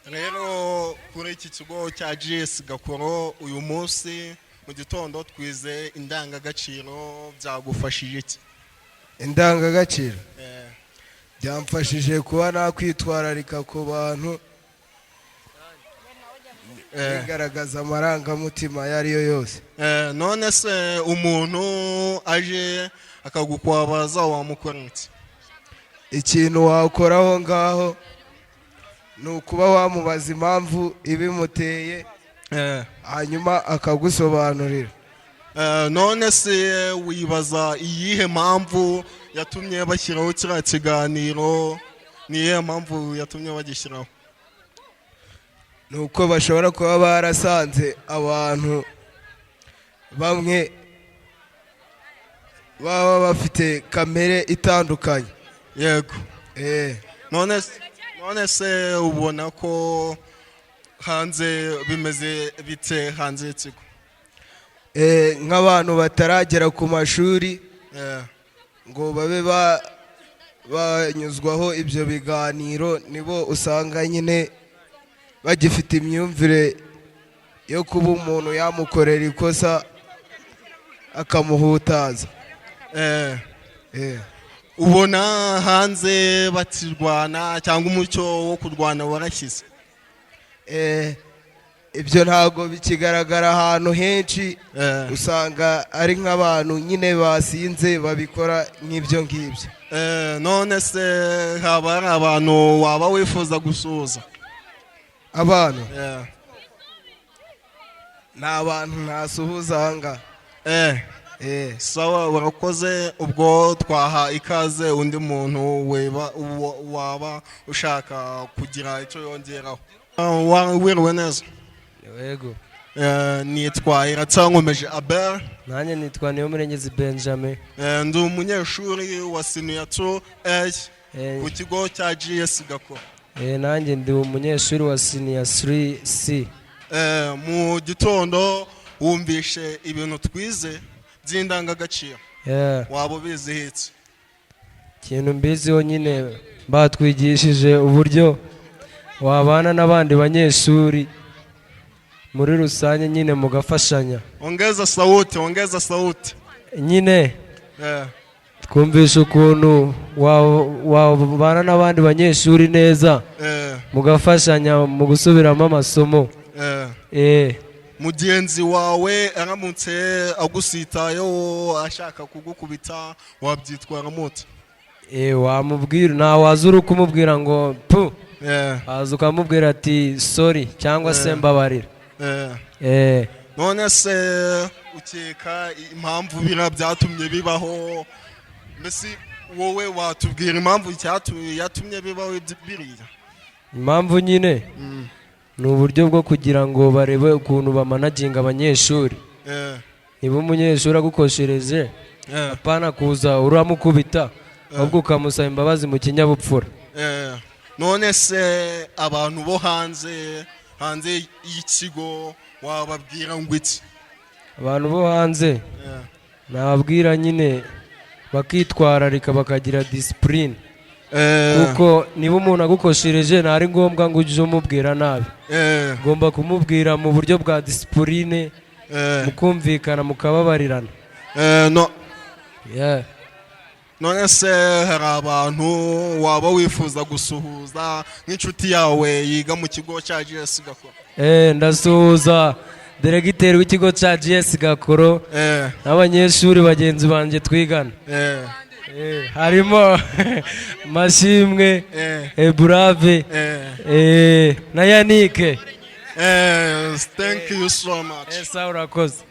Rero kuri iki kigo cya GS Gakoro, uyu munsi mu gitondo twize indangagaciro. Byagufashije iki? Indangagaciro byamfashije kuba nakwitwararika ku bantu, bigaragaza amarangamutima ayo ari yo yose. None se umuntu aje akagukwabaza, wamukora iki? Ikintu wakora aho ngaho ni ukuba wamubaza impamvu ibimuteye, hanyuma akagusobanurira. None se wibaza iyihe mpamvu yatumye bashyiraho kiriya kiganiro? Ni iyihe mpamvu yatumye bagishyiraho? Ni uko bashobora kuba barasanze abantu bamwe baba bafite kamere itandukanye. None se ubona ko hanze bimeze bite, hanze y'ikigo? Nk'abantu bataragera ku mashuri ngo babe banyuzwaho ibyo biganiro, nibo usanga nyine bagifite imyumvire yo kuba umuntu yamukorera ikosa akamuhutaza. Ubona hanze bakirwana cyangwa umuco wo kurwana warashyize? Ibyo ntabwo bikigaragara ahantu henshi. Usanga ari nk'abantu nyine basinze babikora nk'ibyo ngibyo. None se haba hari abantu waba wifuza gusuhuza? Abantu? Ni abantu ntasuhuza aha ngaha. Sawa, urakoze. Ubwo twaha ikaze undi muntu waba ushaka kugira icyo yongeraho. Wiriwe neza? Yego. Nitwa Iratsankomeje Abel. Nanjye nitwa Niyomurengezi Benjamin. Ndi umunyeshuri wa senior 2 A ku kigo cya GS Gakoro. Nanjye ndi umunyeshuri wa senior 3 C. Mu gitondo wumvishe ibintu twize by'indangagaciro. Waba ubiziho iki? Ikintu mbiziho nyine, batwigishije uburyo wabana n'abandi banyeshuri muri rusange nyine, mugafashanya. Ongeza sauti, ongeza sauti. Nyine twumvishe ukuntu wabana n'abandi banyeshuri neza, mugafashanya mu gusubiramo amasomo. Mugenzi wawe aramutse agusitayeho ashaka kugukubita, wabyitwaramo ute? Wamubwira, nta waza uri kumubwira ngo pu, waza ukamubwira ati "Sorry" cyangwa se "Mbabarira". None se ukeka impamvu biriya byatumye bibaho? Mbese wowe watubwira impamvu yatumye bibaho biriya? Impamvu nyine ni uburyo bwo kugira ngo barebe ukuntu bamanaginga abanyeshuri. Niba umunyeshuri agukoshereje, apana kuza uramukubita, ahubwo ukamusaba imbabazi mu kinyabupfura. None se abantu bo hanze y'ikigo wababwira ngo iki? Abantu bo hanze, nababwira nyine bakitwararika, bakagira discipline, kuko niba umuntu agukoshereje, ntari ngombwa ngo ujye umubwira nabi. Ugomba kumubwira mu buryo bwa discipline, mukumvikana, mukababarirana. No None se hari abantu waba wifuza gusuhuza, nk'inshuti yawe yiga mu kigo cya GS Gakoro? Ndasuhuza diregiteri w'ikigo cya GS Gakoro n'abanyeshuri bagenzi banjye twigana. Harimo Mashimwe, Brave, na Yanike. Thank you so much. Sawa, urakoze.